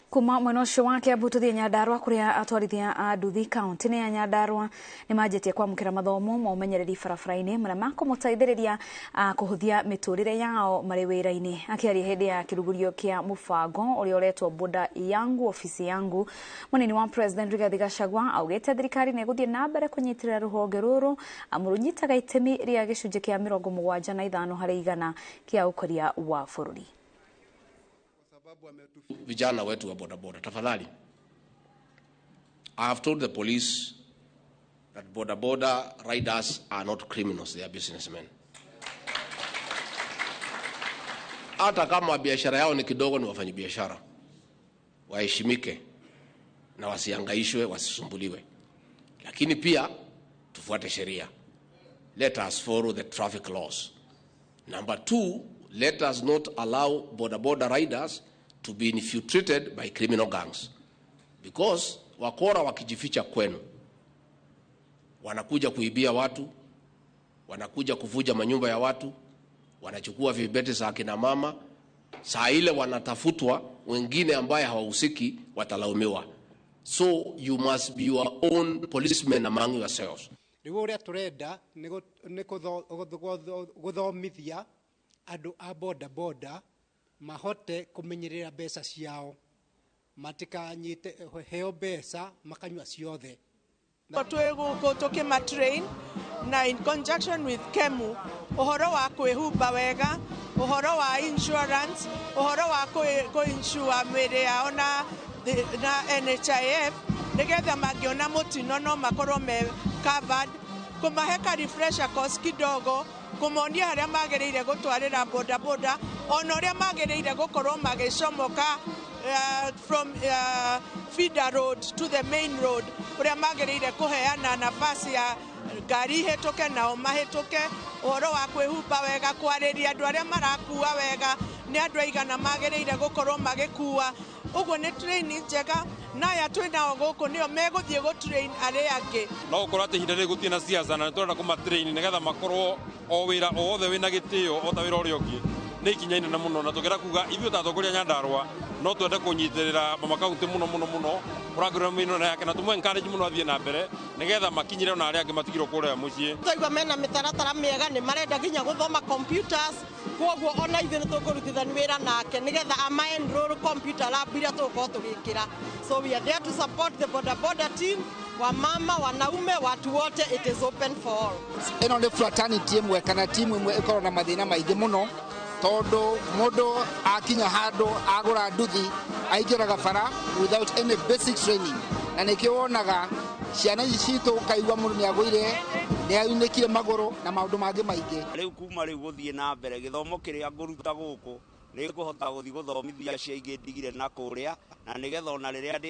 Kuma mwena ũcio wa Kiambu tũthiĩ Nyandarua kũrĩa atwarithia a nduthi kaunti-inĩ ya Nyandarua nĩ manjĩtie kwamũkĩra mathomo ma ũmenyereri barabara-inĩ marĩa makũmũteithĩrĩria kũhũthia mĩtũrĩre yao marĩ wĩra-inĩ. Akĩaria hĩndĩ ya kĩrugũrio kĩa mũbango ũrĩa ũretwo Boda Yangu Ofisi Yangu, mũnini wa President Rigathi Gachagua augĩte thirikari nĩ ĩgũthiĩ na mbere kũnyitĩrĩra rũhonge rũrũ amu rũnyitaga itemi rĩa gĩcunjĩ kĩa 75% kĩa ũkũria wa bũrũri. Vijana wetu wa bodaboda, tafadhali. I have told the police that bodaboda riders are not criminals, they are businessmen. Hata kama biashara yao ni kidogo, ni wafanyabiashara, waheshimike na wasihangaishwe, wasisumbuliwe, lakini pia tufuate sheria. Let us follow the traffic laws. Number two, let us not allow boda boda riders to be infiltrated by criminal gangs, because wakora wakijificha kwenu wanakuja kuibia watu, wanakuja kuvuja manyumba ya watu, wanachukua vibeti za akina mama. Saa ile wanatafutwa, wengine ambaye hawahusiki watalaumiwa. So you must be your own policemen among yourselves. Rĩu ũrĩa tũrenda nĩ gũthomithia andũ a boda boda mahote kũmenyerera mbeca ciao, matikanyite heo mbeca makanyua ciothe. Twĩ gũkũ tũkĩma train na in conjunction with KEMU ũhoro wa kwĩhumba wega, ũhoro wa insurance, ũhoro wa kũ-insure mĩĩrĩ yao na NHIF nĩgetha mangĩona mũtino no makorwo me covered, kũmahe ka refresher course kidogo, kũmonia harĩa magĩrĩire gũtwarĩra boda boda ona ũrĩa magĩrĩire gũkorwo magĩcomoka from feeder road to the main road, ũrĩa magĩrĩire kũheana nafasi ya ngari ihĩtũke nao mahĩtũke, ũhoro wa kwĩhumba wega, kwarĩria andũ arĩa marakua wega, nĩ andũ aigana magĩrĩire gũkorwo magĩkua. Ũguo nĩ training njega, na aya twĩ nao gũkũ nĩo megũthiĩ gũ-train arĩa angĩ. No gũkorwo atĩ ihinda rĩrĩ gũtirĩ na siasa na nĩ tũrenda kũmatrain nĩgetha makorwo o wĩra o wothe wĩna gĩtĩo o ta wĩra ũrĩa ũngĩ. Nĩ ikinya inene mũno na tũngĩenda kuga ithuĩ ta atongoria Nyandarua no twende kũnyitĩrĩra mama kaunti mũno mũno mũno kũrangĩrĩra mĩno yake na tũmũ encourage mũno athiĩ na mbere nĩgetha makinyĩre ona arĩa angĩ matigirwo kũrĩa mũciĩ. Twaigua mena mĩtaratara mĩega, nĩ marenda nginya gũthoma computers, koguo ona ithuĩ nĩ tũkũrutithania wĩra nake nĩgetha ama enroll computer lab iria tũgũkorwo tũgĩkĩra. So we are there to support the boda boda team, wamama, wanaume, watu wote, it is open for all. Ĩno nĩ fraternity ĩmwe kana timu ĩmwe ĩkoragwo na mathĩna maingĩ mũno, tondũ mũndũ akinya handũ agũra nduthi aingĩraga bara without any basic training, na nĩkĩo wonaga ciana ici citũ ũkaigua mũndũ nĩ agũire, nĩ aunĩkire magũrũ na maũndũ mangĩ maingĩ. Rĩu kuma rĩu gũthiĩ na mbere gĩthomo kĩrĩa ngũruta gũkũ nĩ ngũhota gũthiĩ gũthomithia acio aingĩ ndigire na kũrĩa, na nĩgetha ona rĩrĩa ndĩ